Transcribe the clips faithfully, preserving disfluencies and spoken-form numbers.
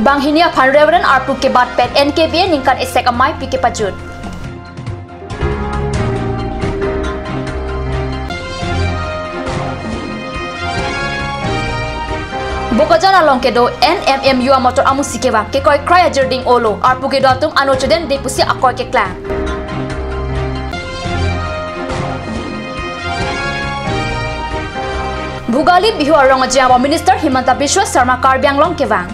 Banghini aphan Reverend arpu kebat pen N K B A ningkan esek ameipi kepajut. Bokajan along kedo N M M U amotor amusi kevang, kekoikrai ajirding olo, arpu kedo atum ano cheden de pusi akoi keklang. Bhogaly Bihu arong ajiama Minister Himanta Biswa Sarma Karbi Anglong kevang.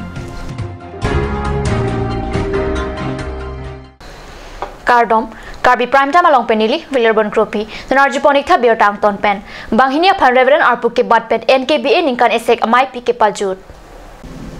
Kardom, Karbi Prime Time along pen neli William Kropi, nang arjupon ik tha birta angton pen. Banghini aphan Reverend arpu kebat pen N K B A ningkan esek ameipi kepajut.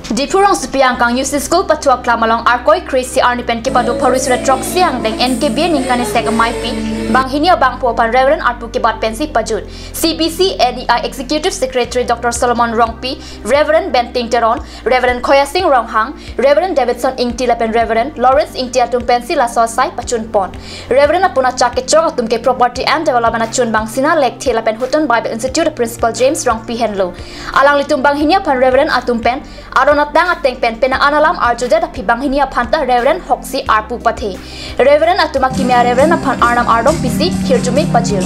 Diphu rongsopi angkang U C School pathuak klam along Arkoi kre-isi arni pen kepado pharo sura throksi angdeng N K B A ningkan esek ameipi, banghini abangphu aphan Reverend arpu kebat pensi pajut. C B C N E I Executive Secretary Doctor Solomon Rongpi, Reverend Benting Teron, Reverend Khoyasing Ronghang, Reverend Davidson Ingti lapen Reverend Lawrence Ingti atum pensi laso asai pachunpon. Reverend apun achak kechok atum ke Property and Development achunbang Sina Lekthe lapen Houghton Bible Institute Principal James Rongpi henlo. Alanglitum banghini aphan Reverend atum pen aron atang ateng pen penang an alam arjudet aphi banghini aphan ta Reverend hoksi arpu pathe. Reverend atum akimi Reverend aphan Arnam ardom pisi hirjume pajir.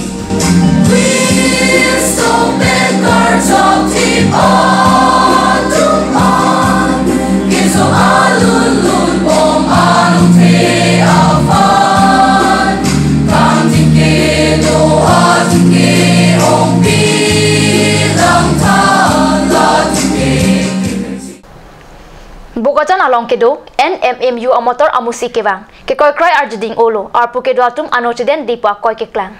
Bokajan along kedo N M M U amotor amusi kevang, kekoikrai arjuding olo, arpu kedo atum ano cheden de pu akoi keklang.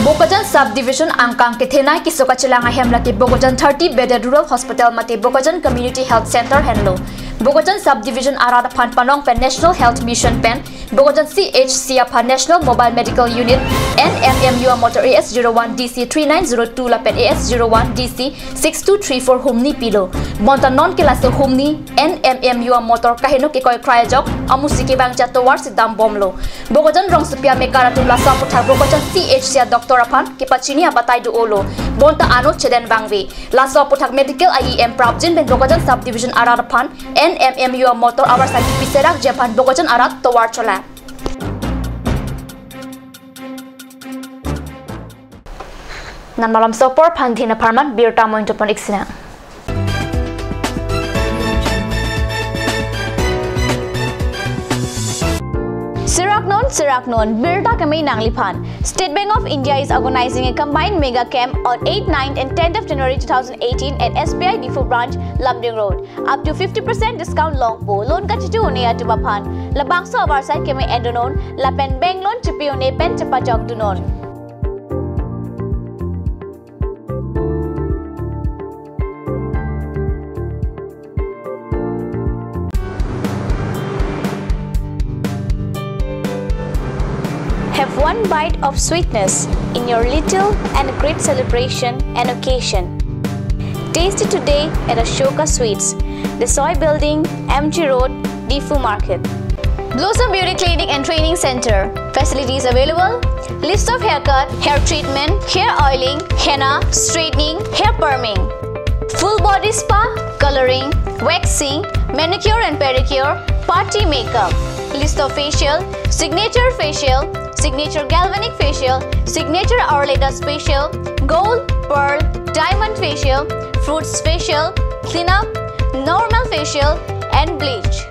Bokajan Subdivision angkang kethenei keso kachelang ahem lake Bokajan thirty bedded Rural Hospital mate Bokajan Community Health Center henlo. Bokajan Subdivision arat aphan panong pen National Health Mission pen Bokajan C H C aphan National Mobile Medical Unit, N M M U amotor A S zero one D C three nine zero two lapen A S zero one D C six two three four humni pilo. Bonta non ke laso humni N M M U amotor kaheno kekoikrai ajok amusi kevang chatovar si dambomlo. Bokajan rongsopi amekar atum laso aputhak Bokajan C H C adoctor aphan kepachini abatai do olo. Bonta ano cheden vangve. Laso aputhak medical A E M prapjin pen Bokajan Subdivision arat aphan N M M U amotor avarsai kipi serakji aphan Bokajan arat tovar chola. Nang malom sopor aphan dina pharman birta moin topon iksina. Serak non, serak non, birta keme nangliphan. State Bank of India is organizing a combined mega camp on eighth, ninth and tenth of January two thousand eighteen at S B I Diphu branch, Lumding Road. Up to fifty percent discount longpo, loan kachitu un-e atum aphan. Labangso avarsai keme endonon, lapen bank loan chipi un-e pen chepajok dunon. Have one bite of sweetness in your little and great celebration and occasion. Taste it today at Ashoka Sweets, Desoi Building, M G Road, Diphu Market. Blossom Beauty Clinic and Training Center. Facilities available: list of haircut, hair treatment, hair oiling, henna, straightening, hair perming, full body spa, coloring, waxing, manicure and pedicure, party makeup, list of facial, signature facial, signature galvanic facial, signature Arleda facial, gold, pearl, diamond facial, fruits facial, cleanup, normal facial, and bleach.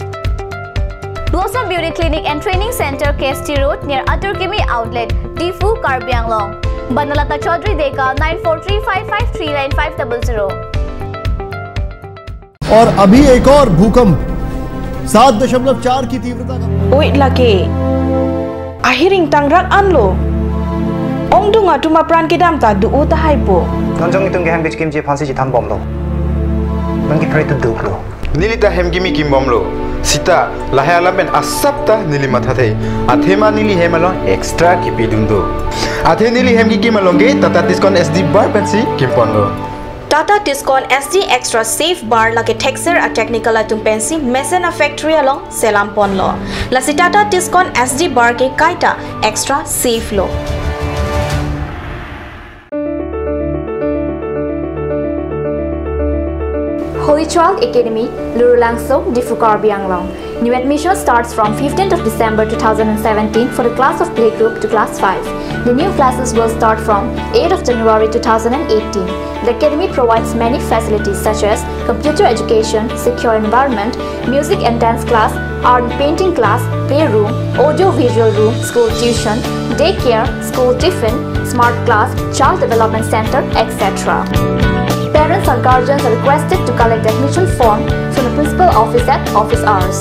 Blossom Beauty Clinic and Training Center, K S T Road, near Atur Kimi Outlet, Diphu, Karbi Anglong. Banalata Chaudhary Deka, nine four three five five three nine five double zero. और अभी एक और भूकंप सात दशमलव चार की तीव्रता का। Oi lake. Ahir ingtangrak anlo. Ongdung atum apran kedam ta do-o tahaipo. Non jong itum ke hem kechikimji aphansi chethanbomlo. Non ke pray to duklo. Neli ta hem kimi kimbomlo. Sita, lahai alam pen asap ta neli mathathe. Athema neli hem along extra kipidun do. Athe neli hem kikim along ke Tata Tiscon S D bar pensi kimponlo. Tata Tiscon S D Extra Safe Bar lake thekser a-technical atum pensi mesen a-factory along selamponlo. Lasi Tata Tiscon S D bar ke kaita extra safe lo. Hoi Quechua Academy, Lurulangso, Diphu, Karbi Anglong. New admission starts from fifteenth of December two thousand seventeen for the class of playgroup to class five. The new classes will start from eighth of January two thousand eighteen. The academy provides many facilities such as computer education, secure environment, music and dance class, art and painting class, playroom, audio-visual room, school tuition, daycare, school tiffin, smart class, child development center, et cetera. Parents or guardians are requested to collect admission form from the principal office at office hours.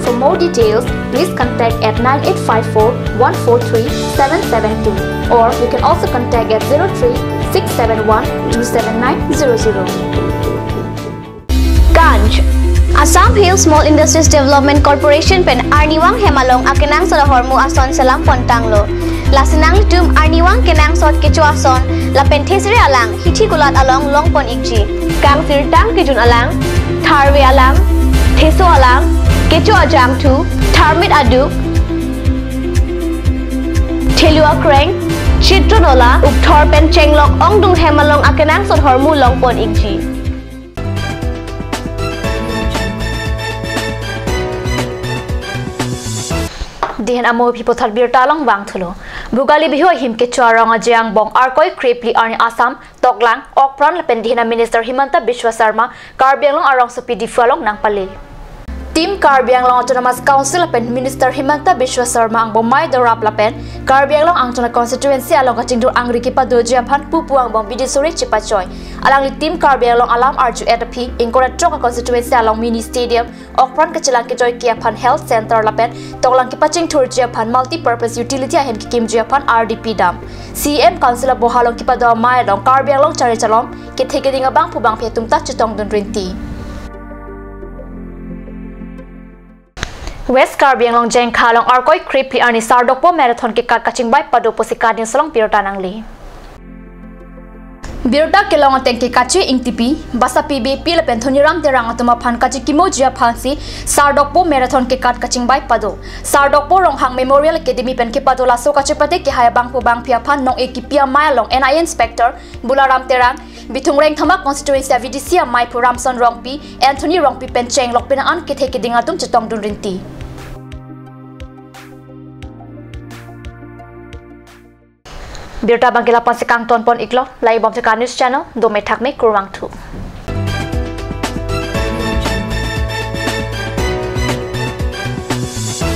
For more details, please contact at nine eight five four one four three seven seven two, or you can also contact at zero three six seven one two seven nine zero zero. Ganj. Assam Hill Small Industries Development Corporation pen arnivang hem along akenangsot ahormu ason selam pontanglo. Lasi nanglitum arnivang kenangsot kecho ason lapen thesere alang hithi kulat along longpon ikji. Kangsirtang kejun alang, tharve alang, theso alang, kecho ajangthu, tharmit aduk, thelu akreng, chitron ola, ukthor pen chenglok ongdung hem along akenangsot ahormu longpon ikji. Dihen amo aphi puthot birta along vangthulo. Bhogali Bihu ahim kecho arong aje angbong Arkoi Krepli arni Assam, Toklang, Okpran lapen Dihen a Minister Himanta Biswa Sarma Karbi Anglong arongsopi Diphu along nangpale. Team Karbi Anglong Autonomous Council lapen Minister Himanta Biswa Sarma angbong mei dorap lapen Karbi Anglong Angtona constituency along kachingthur angri kepadoji aphan pupu angbong bidi suri chepachoi. Alangli Team Karbi Anglong alam arju-et aphi ingkoi ra throk a constituency along mini stadium, Okpran kachelang kejoike aphan health center lapen Toklang kepachingthurji aphan multi-purpose utility ahin kekimji aphan R D P dam. C M Council aboha along kepado amei along Karbi Anglong chari chalom kethe keding abangphu bangphi atum ta chetongdun rinti. West Karbi Anglong Jengkha along Arkoi Krepli arni Sardokpo Marathon kekat kachingbai pado pusi kadin solong birta nangle. Birta kelong ateng ke Kache Ingtipi, Basapi Beypi lapen Thoniram Terang atum aphan kachikimoji aphansi Sardokpo Marathon kekat kachingbai pado. Sardokpo Ronghang Memorial Academy pen kepado laso kachepate kehai abangphu bangphi aphan nong-e kipi amei along N I A Inspector Bularam Terang, Bithung Rengthama constituency a V D C ameiphu Ramson Rongpi, Anthony Rongpi pen chenglok penang an kethe keding atum chetongdun rinti. Birta abangke lapu-ansi kangtonpon iklo, laibom Teka News Channel, dome thakme kurvangthu.